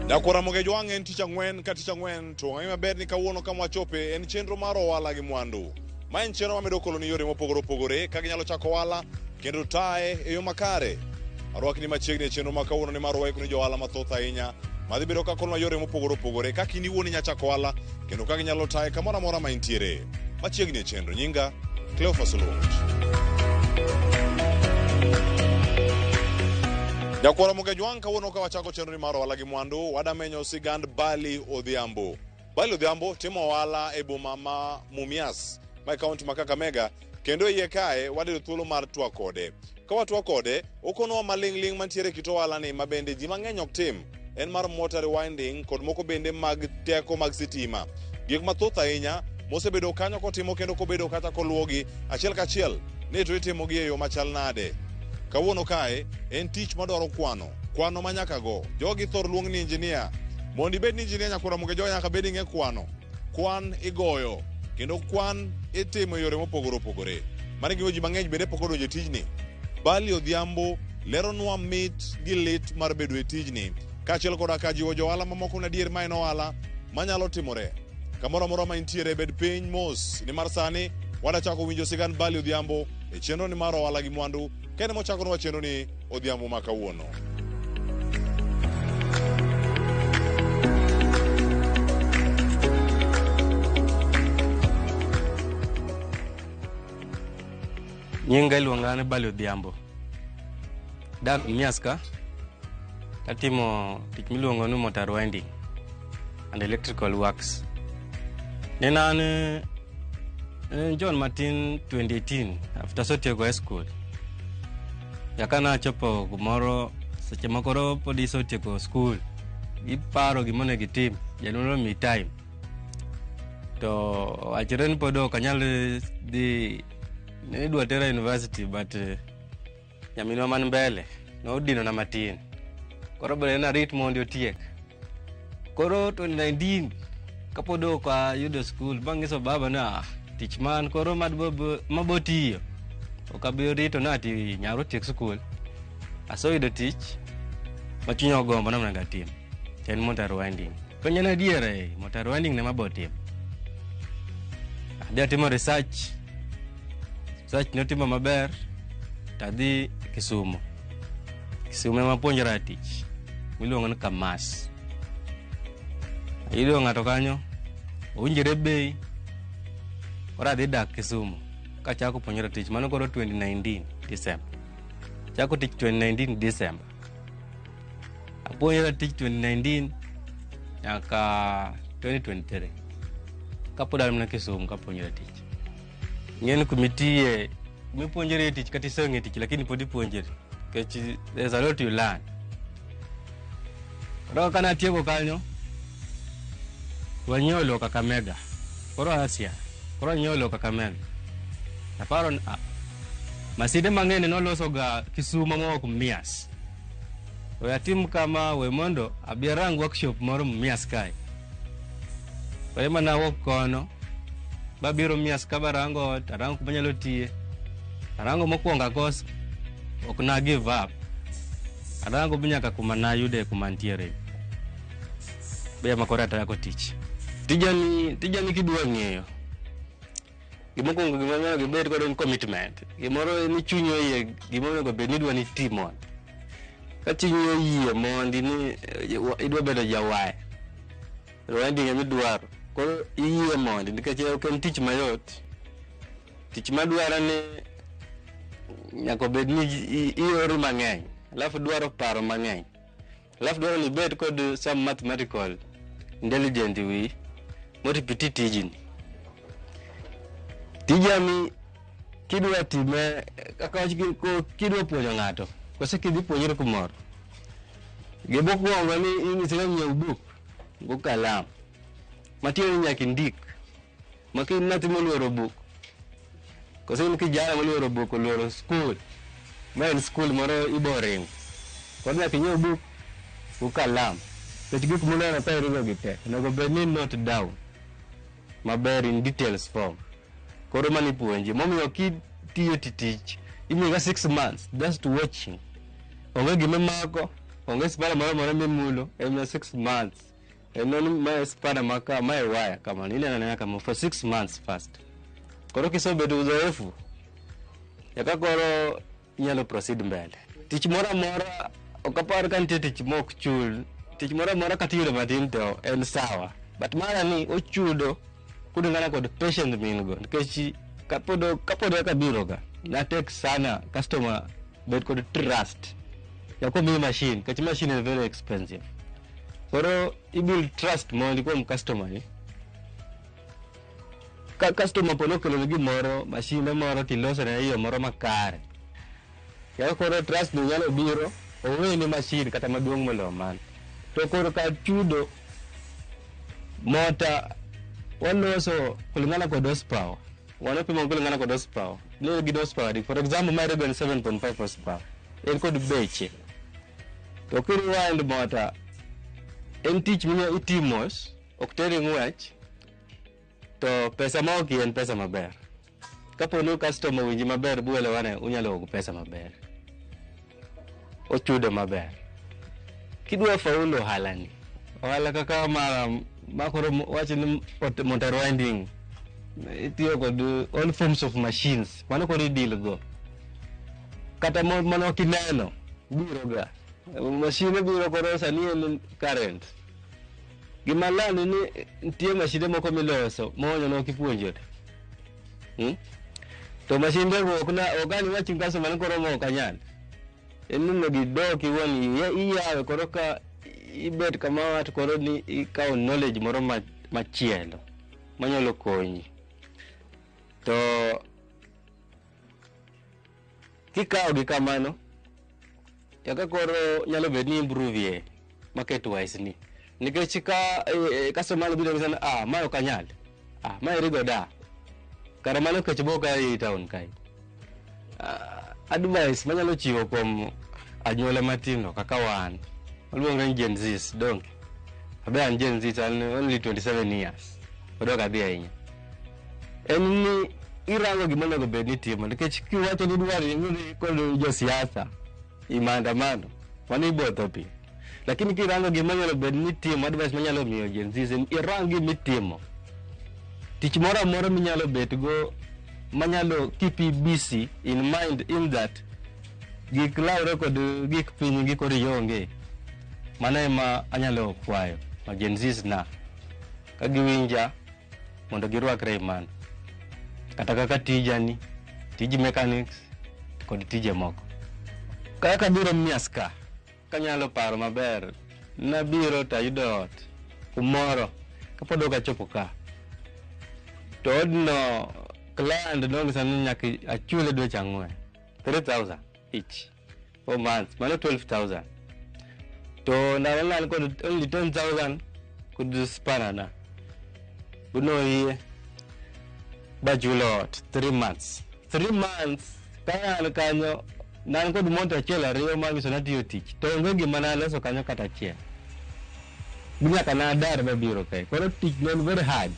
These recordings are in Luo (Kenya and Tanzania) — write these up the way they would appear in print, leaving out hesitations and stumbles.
Nyakwara Mogejwang' en tich ang'wen ka tich ang'wen to ng'e maber ni kawuono kama wachope en chenro mar ohala gi mwandu. Ma en chenro mamedo koloni yore mopogore opogore kaka inyalo chako ohala kendo taye e yo makare. Arwakni machiegni e chenro ma kawuono ni mar waiko ni johala mathoth ahinya madhi bedo ka konwa yore mopogore opogore kaka in iwuon inya chako ohala kendo kaka inyalo taye kamoro amora ma intiere. Machiegni e chenro nyinga Cleophas Oluoch. Nyakwara Mogejwang' kawuono ka wachako chenro ni mar ohala gi mwandu wadamenyo sigand Bali Odhiambo. Bali Odhiambo timo ohala e boma ma Mumias ma e kaunti ma Kakamega kendo e iye kae wadino thuolo mar twak kode. Ka watwak kode, okonowa maling'ling' mantiere e kit ohala ni ma bende ji mang'eny ok tim en mar motor rewinding kod moko bende mag teko mag sitima. Gik mathoth ahinya mosebedo kanyo kotimo kendo kobedo kata koluwogi achiel kachiel ni to itimogi e yo machal nade. Kawuono kae en tich madwaro kwano, kwano ma nyaka go. Jogi thor luong ni engineer. Mondo ibed ni engineer nyakwara Mugejo nyaka bed ing'e kwano. Kwan igoyo kendo kwan itimo e yore mopogore opogore. Mano e gima ji mang'eny bende pok odonjo e tijni. Bali Odhiambo leronwa mit gi lit mar bedo e tijni kaachiel koda ka jiwo johala mamoko ni adier ma en ohala manyalo timore. Kamoro amora ma intiere bed piny mos nimar sani wadachako winjo sigand Bali Odhiambo e chenro ni mar ohala gi mwandu kendo mochakonwa chenro ni odhiambo ma kawuono. Nyinga iluonga ni Bali Odhiambo. Dak Mumias ka. Atimo tich miluongo ni motor winding and electrical works. Nene an en chon matin 2018 after asetieko high school. Nyaka nachopo kumoro seche ma koro pod isetieko school iparo gima onego itim janyuol omiyi time to wachre ni pod ok anyal dhi ne idwa tera university but nyaminwa man mbele nodinona matin koro bende narit mondo otiek koro 2019 kapod ok ayudo skul bang'iso baba ni ah, tich man koro mabo tiyo ok abi rito ni ati nyaro tiek skul aseyudo tich ma chunya ogombo ni onego atim en motor winding penja ni adier eh, motor winding ne mabo timo adhi atimo research research notimo maber tadhi Kisumu Kisumu ema apuonjora tich miluongo ni Kamas ayudo ng'ato kanyo owinjore bei koro adhi dak Kisumu kachako puonjora tich mano koro 2019 December chako tich 2019 December apuonjora tich 2019 nyaka 2023 kapod an mana Kisumu kapuonjora tich ing'e ni kumitiye kumipuonjori tich kata iseng'e tich lakini pod ipuonjori nikech there's a lot you learn koro ka natieko kanyo wanyiewo lowo Kakamega koro Asia koro anyiewo lowo Kakamega aparo ni ah, masinde mang'eny nolosoga Kisumo mowuok Mumias we atim kama we mondo abi arang workshop moro Mumias kae koro ema nawuok kono babiro Mumias ka barango ot arango kuma anyalo tiye arango mokwongo akoso ok na give up arango nyaka kuma nayude kuma ntiere be ma koro atako tich tijani tijani kidwa ng'eyo gimokwongo gima onego ibed godo en commitment gimoro ni chunyi oyie gima onego bed ni idwa ni itim mondo Ka chunyi oyie mondi ni idwa bedo jawaya, rewinding ema idwaro. Koro iyie mondi nikech ok en tich mayot. Tich madwaro ni nyaka obed ni iori mang'eny, alafu dwaro paro mang'eny, alafu dwaro ni ibed kod some mathematical intelligent wiyi mondo iti tijni. Tijani kidwa time kaka wach kidwa puonjo ng'ato kose kidhi puonjri kumoro, gimokwongo ni inyisi ni nyiew buk go kalam matiende ni nyaka indik ma ka in nyathi moluoro buk kose in kijana moluoro buk oluoro skul ma en skul moro ibo ringo koro nyaka inyiew buk go kalam nikech gik mineno ka iriwo gi te onego bed ni note down maber in details form. Koro mano ipuonji momiyo kitiyo tich imiyi ga 6 months just watching. Onge gima imako, onge spanner moro amora mimulo, en mana 6 months. En ni mae spanner ma ka, mae waya kamano, ineno anena kama for 6 months first. Koro kisebedo uzoefu, eka koro inyalo proceed mbele. Tich moro amora, ok apar ka nitie tich mok chul. Tich moro amora kata iyudo matin to en sawa. But mara ni ochudo kulingana kod patience ma in go. Nikech kapod eka biro ka, natek sana customer bed kod trust. Nyaka omiyi machine, nikech machine is very expensive. Koro i build trust mondi kuom customer ni. Ka customer poni okeloni gimoro, machine moro tilosone e yo moro makare. Kendo koro trust ni nyalo biro, oweni machine kata maduong' moloyo mano. To koro kar chudo, mota waloso kulingana kod horsepower. Wanapimo kulingana kod horsepower. Ni gin horsepower adi. For example, ma en 7.5 horsepower. En kod beche. To kiriwind mota, en tich minya iti mos, ok teri ng'wech, to pesa ma ok en pesa maber. Kapo ni customer owinji maber buelewane, unyalo go pesa maber. Ochudo maber. Kidwa faulu ohala ni, ohala kaka ma koro wach ni motor winding, itiyo kod all forms of machines, mano koro i deal go. Kata mano ok ineno, biro ga. Machine biro koro sani en current. Gima lando ni nitie mashinde moko miloso monyo ne ok ipuonjori. To mashinde go ok na ok an iwach ni customer ni koro ma ok anyal. En ni onego idok iwuon iyawe koro ka ibet kama to koro ni ikawo knowledge moro machielo manyalo konyi. To kikawo gi kamano, kaka koro nyalo bet ni improve ye market wise ni. Nikech ka customer biro ni ah ma ok anyal. Ah ma irigo da. Kara mano kech bo ka e town kae. Advice manyalo chiwo kuom anyuola matindo kaka wan waluongo ni Gen Zs donge. Abe an Gen Z an only 27 years. Pod ok adhi ahinya. En ni irango gima onego bed ni itimo nikech kiwacho ni idwaro ni kod josiasa i maandamano mano ibo tho piyo. Lakini kirango gima nyalo bed ni itimo, advice manyalo miyo Gen Zs en irang gima itimo. Tich moro amora minyalo bet go manyalo keep you busy in mind in that gik lawre kod gik piny gi koro ionge. Mano ema anyalo kwayo ma Gen Zs na ka giwinja mondo girwakre e mano. Kata kaka tija ni, tij mechanics kod tije moko. Kaka abiro Mumias ka, kanyalo paro maber, nabiro tayudo ot kumoro kapod ok achopo ka. To odno client nonyisa ni nyaka achule dweche ang'wen, 3000 each, 4 months, mano 12,000. To ndalo ne an kod only 10,000 kod spanner na. Noyie bachulo ot 3 months. 3 months ka an kanyo ne an kod monto achiel ariyo manyiso ni atiyo tich to onge gima naloso kanyo kata achiel. Nyaka nadar mabiro kae. Koro tich ne en very hard.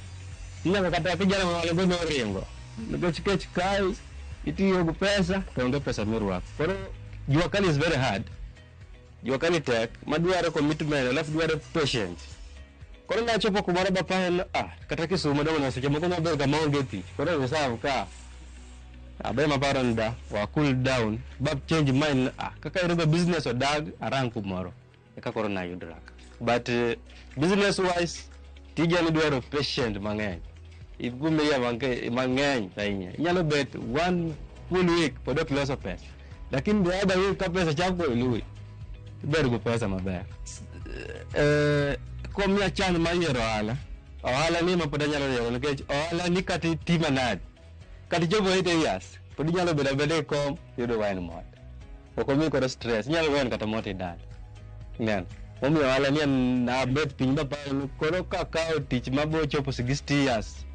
Nyaka kata kijana ma wan go noringo. Nikech kech kae itiyo gi pesa to onge pesa mirwako. Koro jua kali is very hard. Jua kali tek madwaro commitment alafu dwaro patience. Koro nachopo kumoro baparo ni ah kata Kisumu dongo na seche moko maber kama onge tich. Koro reserve ka. Abe maparo ni da wa cool down ba change mind kaka irugo business odag arang kumoro eka koro nayudra ka. But business wise tija ni dwaro patient mang'eny igumiya mang'eny ahinya inyalo bet one full week pod ok iloso pesa lakini the other week ka pesa chako luwi ibedo go pesa maber. Komiya chance mar yiero ohala, ohala ni ema pod anyalo yiero nikech ohala ni kata iti manade kata ichopo 80 years pod inyalo bedo abeda e kom tiyudo wine mot ok omiyi koro stress inyalo wine kata mot e dala ineno momiyo ohala ni en abet piny maparo ni koro kakawo tich mabo chopo 60 years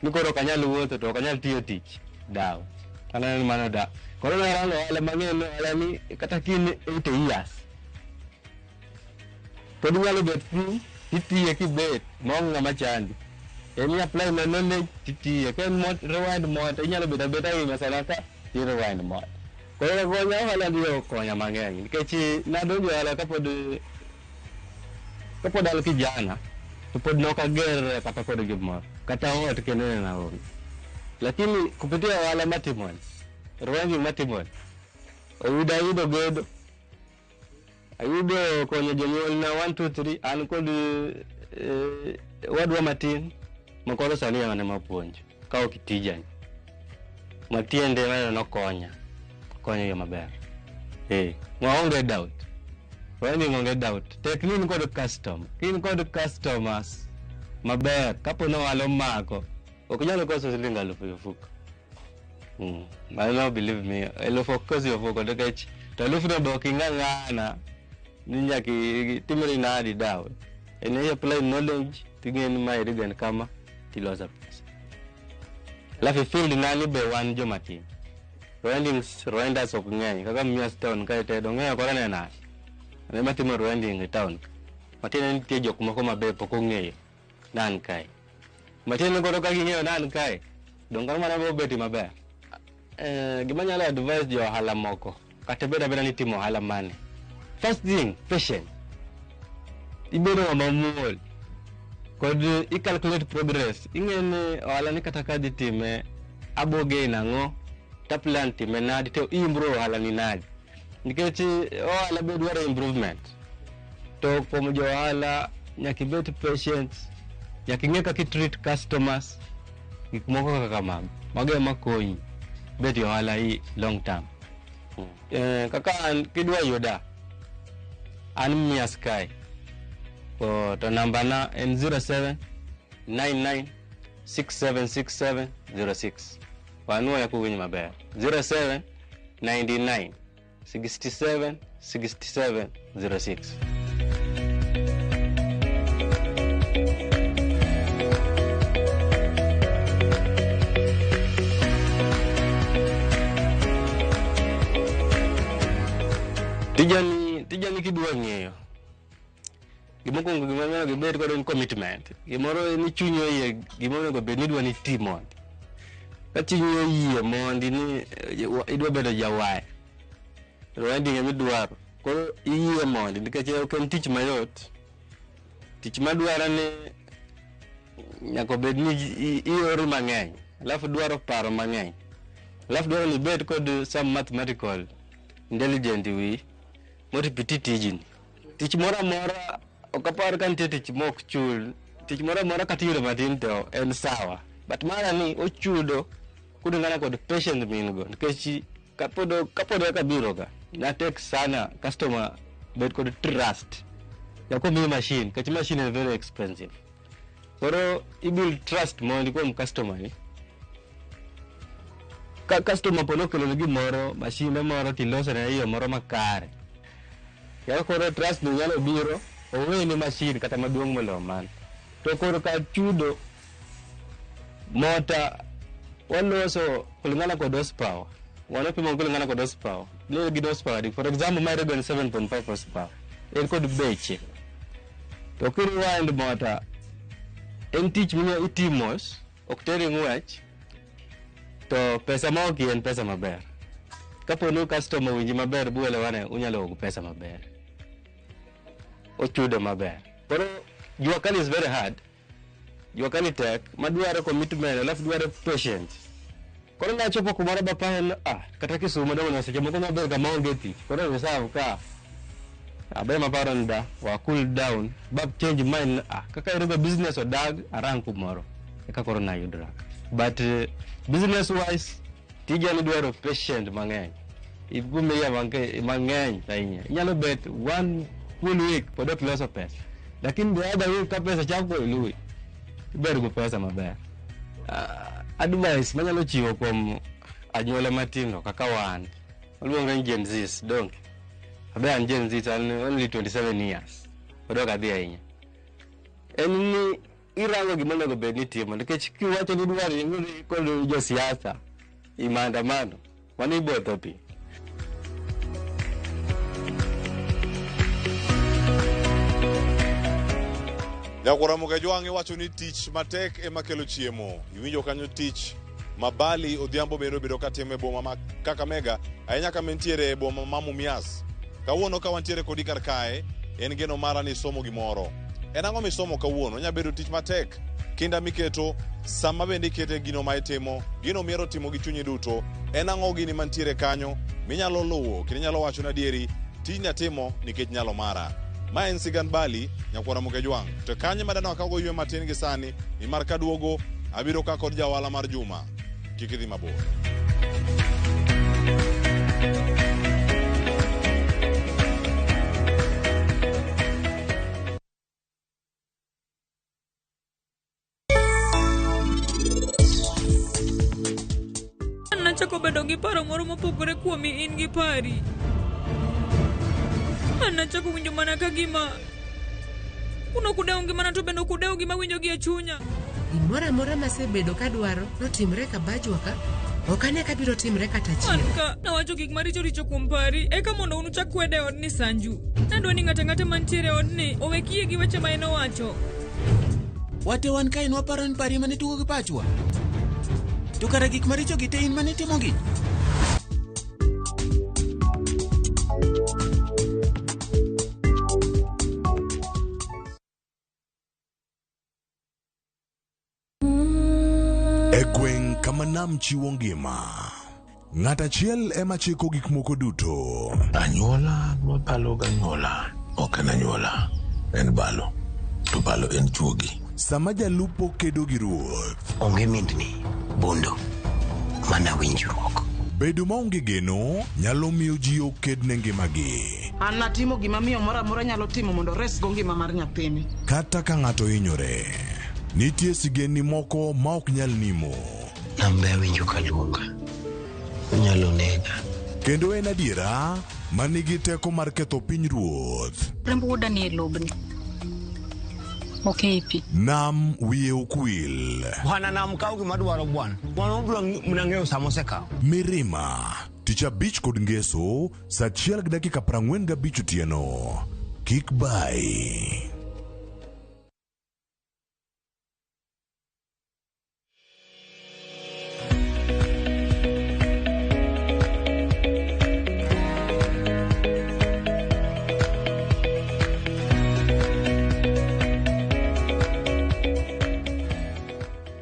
ni koro ok anyal wuotho to ok anyal tiyo tich daw aneno ni mano da koro narango ohala mang'eny ni ohala ni kata ka in 80 years pod inyalo bet piny titiye kibet maonge ng'ama chandi en i apply na knowledge titiye ka en mot rewind mot inyalo bet abeta ewi mesana ka ti rewind mot koro konya ohala ni okonya mang'eny nikech nadonjo e ohala kapod an kijana to pod nok ager kata kod gimoro kata ot kendo ne naonge lakini kupitia ohala matimoni rewinding matimoni oyudo ayudo gedo ayudo konyo jonyuolna 1 2 3 an kod wadwa matin makoro sani an ema apuonjo ka ok tijani matiende maneno nokonya konyo yo maber maonge doubt rewinding onge doubt tek ni in kod customer ka in kod customers maber kapo ni ohala omako ok inyal koso siling alufu e ofuko. Mano believe me elufu ok kosi e ofuko nikech to alufu no be ok ing'ang'ana ni nyaka itimri nadi dawe en i apply knowledge ting'e ni mae rigen kama tiloso pesa alafu e field nani be wan joma tin rewinders ok ng'eny kaka Mumias town kae te dong'eyo koro ne nade an ema timo rewinding e town ka matiende ni nitie jok moko mabe pok ong'eyo nan kae matiende ni koro ka ging'eyo nan kae dong' mana bo bet maber. Gima anyalo advise jo ohala moko kata bed abeda ni itimo ohala mane first thing patient ibedo ng'ama muol kod i calculate progress ing'e ni ohala ni kata kadhi time abo gain ang'o ta plan time nadi to i improve ohala ni nadi nikech ohala be dwaro improvement to kuom jo ohala nyaka ibed patient nyaka ing'e kaka i treat customers gik moko kaka mago mago ema konyi bet e ohala i long term. Kaka an kidwa yuda an Mumias kae to namba na en 07 99 6767 06 wanuoya kuwinjo maber 07 99 67 67 06. Tijani kidwa ng'eyo gimokwongo gima onego ibed godo en commitment gimoro ni chunyi oyie gima onego bed ni idwa ni iti mondi ka chunyi oyie mondi ni idwa bedo jawaya rewinding ema idwaro koro iyie mondi nikech ok en tich mayot tich madwaro ni nyaka obed ni iori mang'eny alafu dwaro paro mang'eny alafu dwaro ni ibed kod some mathematical intelligent e wiyi mondo iti tijni tich moro amora ok apar ka nitie tich mok chul tich moro amora kata iyudo matin to en sawa but mara ni ochudo kulingana kod patient ma in go nikech kapod eka biro ka natek sana customer bed kod trust nyaka omiyi machine nikech machine en very expensive koro i build trust mondi kuom customer ni ka customer poni okeloni gimoro machine moro tilosone e yo moro makare kendo koro trust no nyalo biro oweni machine kata maduong' moloyo mano to koro kar chudo mota waloso kulingana kod horsepower wanapimo kulingana kod horsepower ni gin horsepower adi for example ma en 7.5 horsepower en kod beche to ki rewind mota en tich minya iti mos ok teri ng'wech to pesa ma ok en pesa maber kapo ni customer owinji maber buelewane unyalo go pesa maber ochudo maber koro jua kali is very hard jua kali tek madwaro commitment alafu dwaro patience Koro nachopo kumoro baparo ni ah, kata Kisumu dongo seche moko maber kama onge tich. Koro reserve ka. Abe maparo ni da, wa cool down, ba change mind ah, kaka yudo business odag arang kumoro. Eka koro nayudra. But business wise, tija ni dwaro patient mang'eny. Ivumilia mang'eny ahinya. Inyalo bet one full week pod ok iloso pesa. Lakini the other week ka pesa chako luwi, ibedo go pesa maber. Advice manyalo chiwo kuom anyuola matindo kaka wan, waluongo ni Gen Zs, donge? Abe an Gen Z, an only 27 years. Pod ok adhi ahinya. En ni irango gima onego bed ni itimo nikech kiwacho ni idwaro ni kod josiasa i maandamano, mano ibo tho pi. Nyakwara Mugajwang' iwacho ni tich matek ema kelo chiemo. Iwinjo kanyo tich ma Bali Odhiambo bende obedo katimo e boma ma Kakamega, ahinya kama entiere e boma ma Mumias. Kawuono ka wantiere kodi kar kae, en geno mara ni isomo gimoro. En ang'o misomo kawuono? Onya bedo tich matek, kinda miketo, sama bende ikete gino ma itimo, gino mihero timo gi chunyi duto. En ang'o gini mantiere kanyo minyalo luwo kendo inyalo wacho ni adieri tijni atimo nikech nyalo mara. Ma en sigand Bali, nyakwara Mugejwang'. To kanye ma dano akago ywe matin gi sani, nimar kaduogo abiro ka kod jawala mar Juma. Kik idhi mabor. Nachako bedo gi paro moro mopogore kuomi in gi pari. An nachako winjo mana ka gima un ok udewo ngimana to bende ok udewo gima winjo gi e chunya. Gimoro amora masebedo kadwaro notimre kabajwa ka, ok ane kabiro timre kata An achiel. ka nawacho gik maricho richo kuom pari eka mondo un uchak kweda e odni Sanju. Nadwa ni ng'ato ang'ata mantiere e odni owe kiye gi weche ma en owacho. Wate wan kae nwaparo ni pari mane tugo gi pachwa. To kara gik maricho gi te in mane timogi. E gweng' kama nam chiwo ngima, ng'at achiel ema chiko gik moko duto. Anyuola mabalo ganyuola ok en anyuola, en balo. To balo en chuogi. Sama jalupo kedo gi ruoth, Onge mindni, bondo, mana winjruok. bedo maonge geno nyalo miyo ji oked ne ngimagi. An natimo gima miyo moro amora nyalo timo mondo oresgo ngima mar nyathini. Kata ka ng'ato hinyore, nitie sigendni moko ma ok nyal nimo. Nambe awinjo ka luonga. Onyalo nega. Kendo en adiera ma nigi teko mar ketho piny ruoth. Remb wuoda nie lobni. Ok ei pi. Nam wiye ok wil. Bwana nam kaw gima dwaro bwana. Bwana obiro mana ng'eyo sama osekawo. Mirima, tich abich kod ngeso, saa achiel gi dakika 45 otieno. Kik bayi.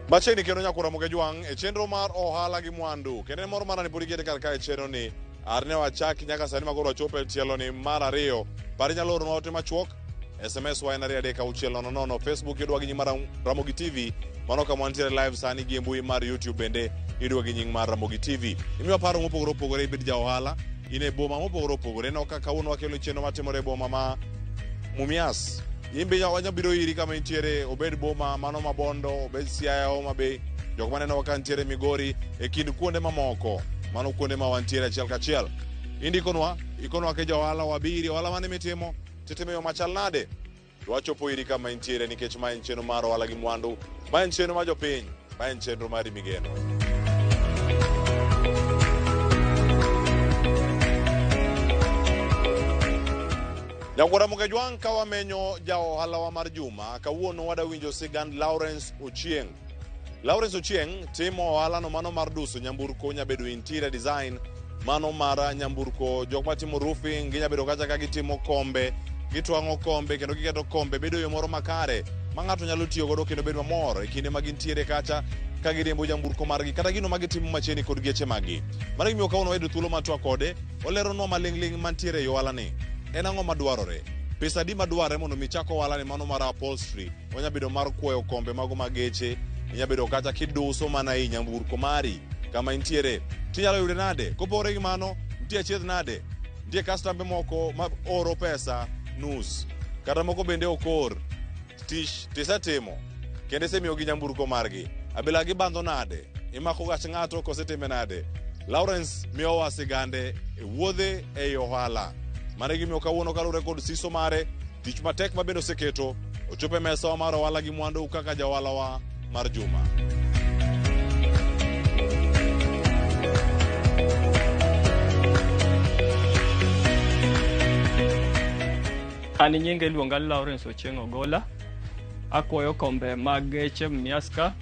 Machiegni kendo nyakwara Mugejwang' e chenro mar ohala gi mwandu. Kendo en moro mara ni pod ikete kar kae chenro ni ar ne wachaki nyaka sani makoro wachopo e tielo ni mar ariyo. Par inyalo oronwa ote machuok SMS wa en 23600 Facebook yudwa gi nying mar Ramogi TV mano kama wantiere live sani gi e mbui mar YouTube bende yudwa gi nying mar Ramogi TV. Imiwa paro mopogore opogore ibed ja ohala in e boma mopogore opogore. Ineno ka kawuono wakelo chenro matimore e boma ma Mumias. In be wanya biro iri kama intiere, obed boma mano ma Bondo, obed Siaya, Homa Bay, jok manenowa ka ntiere Migori, e kind kuonde mamoko. Mano kuonde ma wantiere achiel kachiel. Indikonwa, ikonwa ke johala wabiri, ohala mane mitimo, titimo e yo machal nade? To wachopo iri kama intiere nikech ma en chenro mar ohala gi mwandu, ma en chenro mar jopiny, ma en chenro mari migeno. Nyakwara Mugejwang' ka wamenyo ja ohalawa mar juma, kawuono wadawinjo sigand Lawrence Ochieng'. Lawrence Ochieng' timo ohalano mano mar duso nyamburko, nyabedo interior design, mano mar nyamburko, jok matimo roofing, ginyabedo kacha ka gitimo kombe, gitwang'o kombe kendo giketo kombe bedo yo moro makare ma ng'ato nyalo tiyo godo kendo bedo mamor e kinde ma gintiere kacha. ka giriembo nyamburko margi kata gino ma gitimo machiegni kod geche maggi. Mano gimiyo kawuono wayudo thuolo mar twak kode, oleronwa maling'ling' mantiere e ohala ni. En ang'o madwarore? Pesa adi madwarre mondo mi chak ohala ni mano mar upholstery? Onya bedo mar kuoyo kombe mago mag geche, inya bedo kata kiduso mana ei nyamburko mari kama intiere. Tinyalo yude nade? Kopogore gi mano, nitie achiedh nade? Nitie kastambe moko ma oro pesa nus, kata moko bende ok or. Tich tisetimo kendo isemiyogi nyamburko margi. Abila gibandho nade? Imako gach ng'ato kose itime nade? Lawrence miyowa sigande e wuodhe ei ohala. Mano e gimiyo kawuono kaluwore kod siso mare, tich matek ma bende oseketo, ochopo e mesawa mar ohala gi mwandu kaka jaohalawa mar juma. An nyinga iluonga ni Lawrence Ochieng' Ogola. Akwoyo kombe mag geche Mumias ka,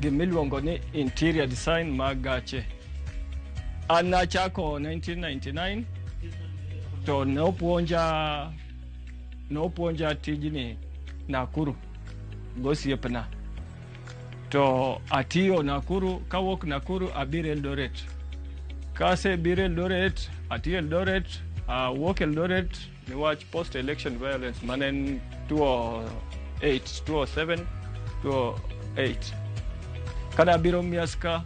gimiluongo ni interior design mag gache. An nachako 1999 to nopuonja tijni Nakuru gosiepna. To atiyo Nakuru, kawuok Nakuru abiro Eldoret. Kasebiro Eldoret, atiyo Eldoret, awuok Eldoret niwach post election violence mane en 2008, 2007, 2008. Kane abiro Mumias ka,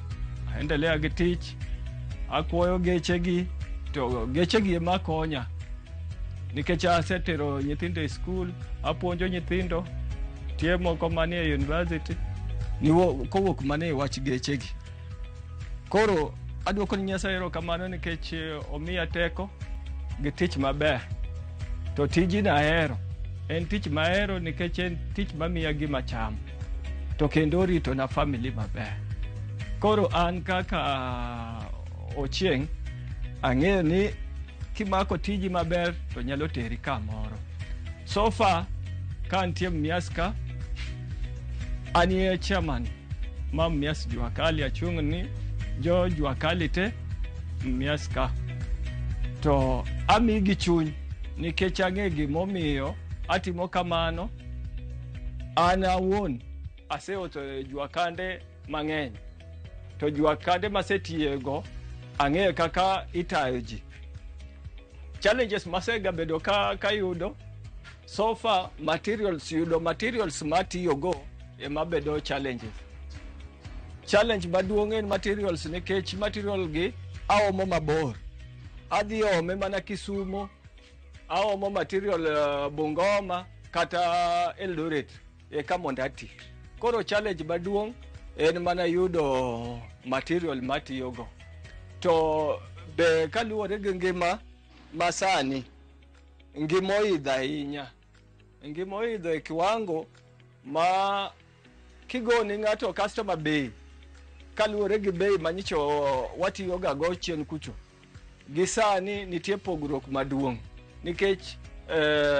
aendelea gi tich, akwoyo gechegi, to gechegi ema konya. Nikech asetero nyithindo e skul, apuonjo nyithindo, tie moko manie university, kowuok mana e wach gechegi. Koro aduoko ni Nyasaye erokamano nikech omiya teko gi tich maber. To tijni ahero. En tich mahero nikech en tich mamiya gima chamo. To kendo orito na family maber. Koro an kaka Ochieng', ang'eyo ni kimako tiji maber to nyalo teri kamoro. So far, ka antie Mumias ka, anie chairman ma Mumias Jua Kali, achung' ni jo Jua Kali te Mumias ka. To amigi chuny nikech ang'e gimomiyo atimo kamano. An awuon aseotho e jua kande mang'eny. To jua kande masetiyogo ang'eyo kaka itayo ji. Challenges masegabedo ka kayudo so far materials yudo materials matiyogo ema bedo challenges. Challenge maduong' en materials nikech material gi aomo mabor. Adhi ome mana Kisumo, aomo material Bungoma kata Eldoret eka mondo ati. Koro challenge maduong' en mana yudo material matiyogo. To be kaluwore gi ngima masani, ngima oidho ahinya. Ngima oidho e kiwango ma kigoni ng'ato customer bei kaluwore gi bei manyicho watiyoga go chien kucho. Gi sani nitie pogruok maduong' nikech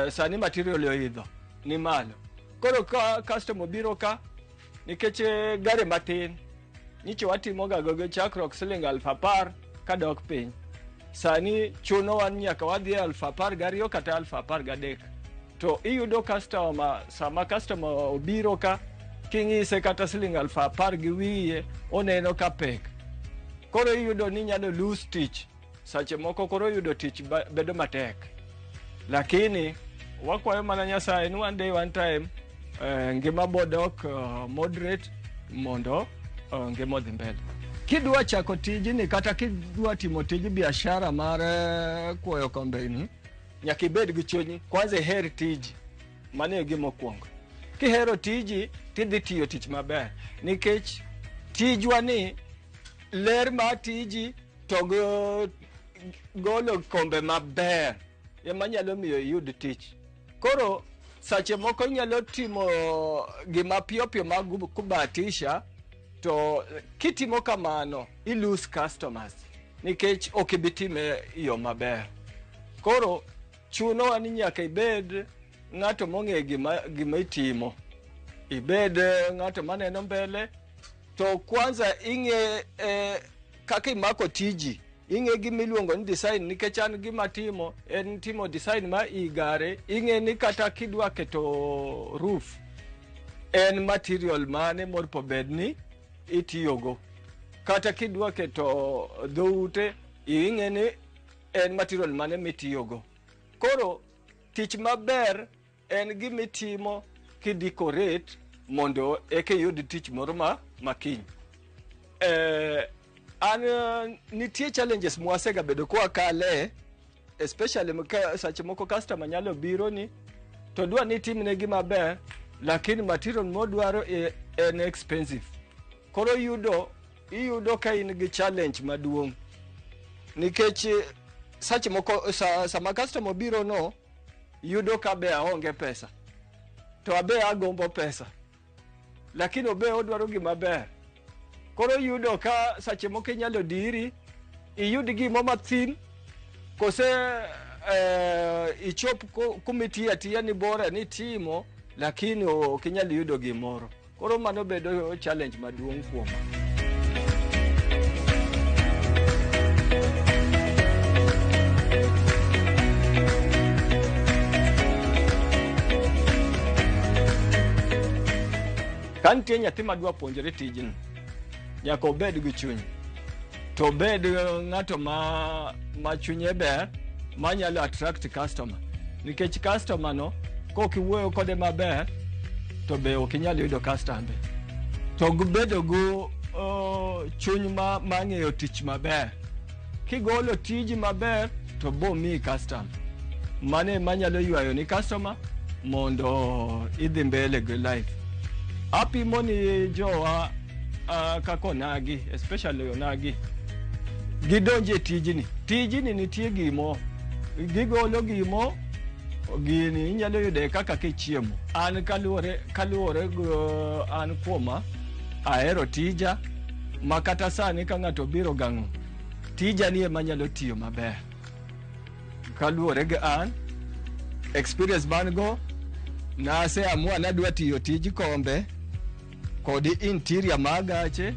sani material oidho ni malo. Koro ka customer obiro ka nikech gari matin nyicho watimoga go chakruok siling 10,000 kadok piny. Sani chunowa ni nyaka wadhi e 12,000 kata 13,000. To iyudo customer, sama customer obiro ka king'ise kata siling 10,000 gi wiye oneno ka pek. Koro iyudo ni inyalo lose tich. Sache moko koro yudo tich bedo matek. Lakini wakwayo mana Nyasaye ni one day one time ngima bodok moderate mondo ngima odhi mbele. Kidwa chako tijni kata kidwa timo tij biashara mar kuoyo kombeni, nyaka ibed gi chuny kwanza iher tiji. Mano e gima okwongo. Kihero tiji tidhi tiyo tich maber nikech tijwa ni ler mar tiji to golo kombe maber ema nyalo miyo iyud tich. Koro sache moko inyalo timo gima piyo piyo mag kubahatisha, to kitimo kamano i lose customers nikech ok ibi time yo maber. Koro chunowa ni nyaka ibed ng'ato mong'eyo gima itimo. Ibed ng'ato maneno mbele, to kwanza ing'e kaka imako tiji. Ing'e gima iluongo ni design nikech an gima timo en timo design ma i gare. Ing'e ni kata kidwa keto roof en material mane moripo bed ni itiyogo. Kata kidwa keto dhoute, ing'e ni en material mane mitiyogo. Koro tich maber en gimitimo kidecorate mondo eka iyud tich moro ma makiny. An nitie challenges mwasegabedo kwakale, especially seche moko customer nyalo biro ni to dwa ni itimne gima ber, lakini material modwaro en expensive. Koro iyudo ka in gi challenge maduong' nikech seche moko sama customer obiro no yudo ka be aonge pesa to abe agombo pesa, lakini obe odwaro gima ber. Koro yudo ka seche moko inyalo diri iyud gimo mathin kose ichop kumitiyo atiya ni bora ni timo, lakini ok inyal yudo gimoro. Koro mano bedo challenge maduong' kuoma. Ka nitie nyathi madwa puonjore tijni, nyaka obed gi chuny. To obed ng'ato ma chunye ber, manyalo attract customer. Nikech customer no, kok iwuoyo kode maber, to be ok inyal yudo customer. To bedo gi chuny ma ng'eyo tich maber. Kigolo tiji maber, to bo miyi customer. Mano ema nyalo ywayo ni customer mondo idhi mbele gi life. Apimo ni jowa kaka onagi, especially onagi, gidonje e tijni. Tijni nitie gimo, gigolo gimo, gini inyalo yude kaka kichiemo. An kaluwore an kuoma, ahero tija, ma kata sani ka ng'ato biro gang'o, tija ni ema nyalo tiyo maber. Kaluwore gi an, experience man go, naseamua nadwa tiyo tij kombe kod interior mar gache,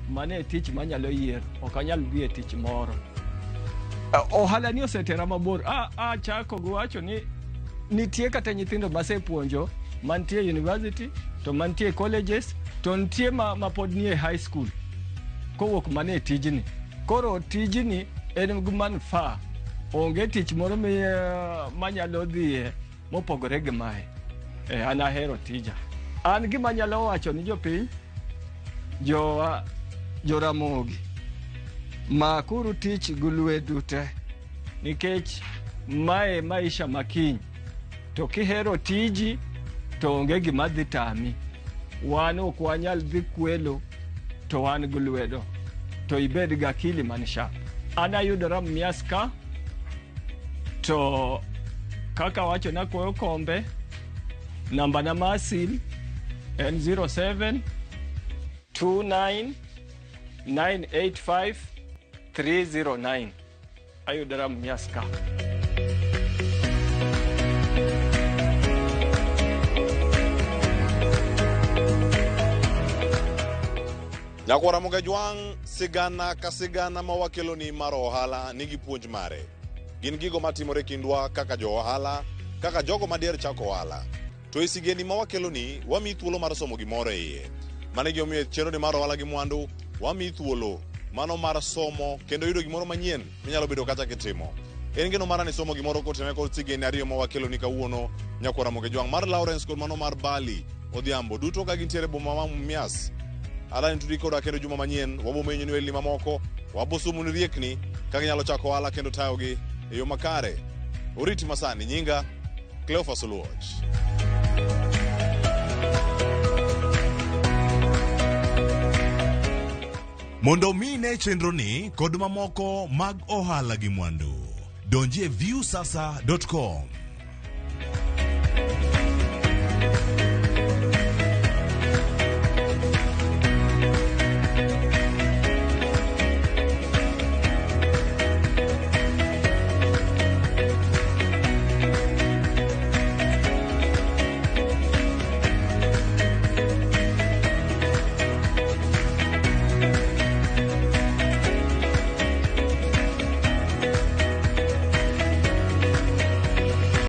mano e tich manyalo yiero, ok anyal dhi e tich moro. Ohala ni osetera mabor. Achako gi wacho ni nitie kata nyithindo masepuonjo mantie university to mantie colleges to nitie ma pod nie high school kowuok mana e tijni. Koro tijni en gi manufaa. Onge tich moro manyalo dhiye mopogore gi mae. An ahero tija. An gima anyalo wacho ni jopiny, Joramogi, makuru tich gi lwedu te, nikech mae maisha makiny. To kihero tiji to onge gima dhi tami. Wan ok wanyal dhi kwelo to wan gi lwedo, to ibed gi akili man sharp. An ayudora Mumias ka, to kaka wacho nakwayo kombe, namba na mar sim en 07 29 985 309. Ayudora Mumias ka. Nyakwara Mogajwang', sigana ka sigana ma wakeloni mar ohala nigi puonj mare. Gin gigo matimore kindwa kaka jo ohala, kaka jogo madier chako ohala. To e sigendni ma wakeloni, wamiyi thuolo mar somo gimoro e iye. Mano e gimomiyo e chenroni mar ohala gi mwandu, wamiyi thuolo mano mar somo kendo yudo gimoro manyien minyalo bedo kata kitimo. En geno mara ni somo gimoro kotenore kod sigendni ariyo ma wakeloni kawuono, Nyakwara Mogajwang' mar Lawrence kod mano mar Bali Odhiambo, duto ka gintiere e boma ma Mumias. Alani tudi koda kendo juma manyien, wabo menyo ni welni mamoko, wabo somo ni riekni kaka inyalo chako ohala kendo tayogi e yo makare. Oriti masani, nyinga Cleophas Oluoch. Mondo mi ine chenroni kod mamoko mag ohala gi mwandu, donji e viewsasa.com.